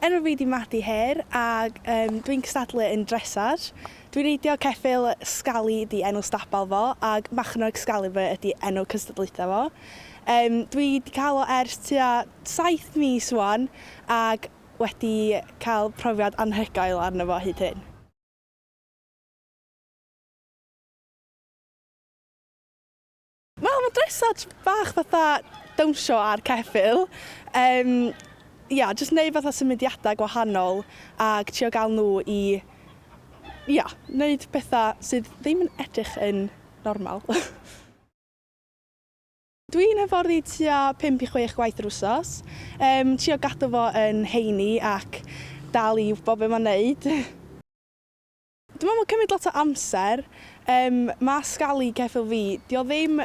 Enw fi 'di Madi Hare ag dwi'n cystadlu yn dressage. Dwi'n reidio ceffyl Scali 'di enw stabal fo ag Machno Excalibur ydi enw cystadlaethau fo. Dwi 'di cael o ers tua 7 mis ŵan ag wedi cael profiad anhygoel arno fo hyd hyn. Wel, mae dressage bach fatha dawnsio ar ceffyl. Yym, ia, jyst wneud fatha symudiadau gwahanol ac trio gael nhw i, ia, wneud pethau sydd ddim yn edrych yn normal. Dwi'n hyfforddi tua 5 i 6 gwaith yr wsos. Yym, trio gadw fo yn heini ac dal i wybod be mae'n wneud. Dwi'n meddwl mae'n cymryd lot o amser. Yym, ma' Scali, ceffyl fi, 'di o ddim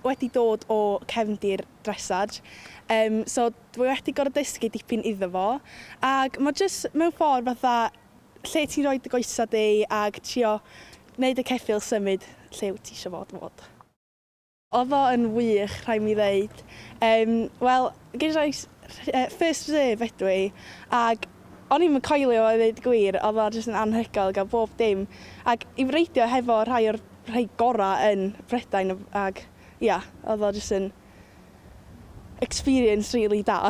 wedi dod o cefndir dressage, yym, so dwi wedi gorfod dysgu dipyn iddo fo, ac ma' jyst mewn ffordd fatha lle ti'n rhoi dy goesau di ac trio wneud y ceffyl symud lle wyt ti isio fo fod. Oedd o yn wych, rhaid mi ddeud. Yym, wel, ges i first reserve ydw i, ac o'n i'm yn coelio fo i ddeud y gwir, oedd o jyst yn anhygoel gael bob dim, ac i reidio hefo rhai o'r rhai gorau yn Prydain, ac ia, oedd o jyst yn experience rili da.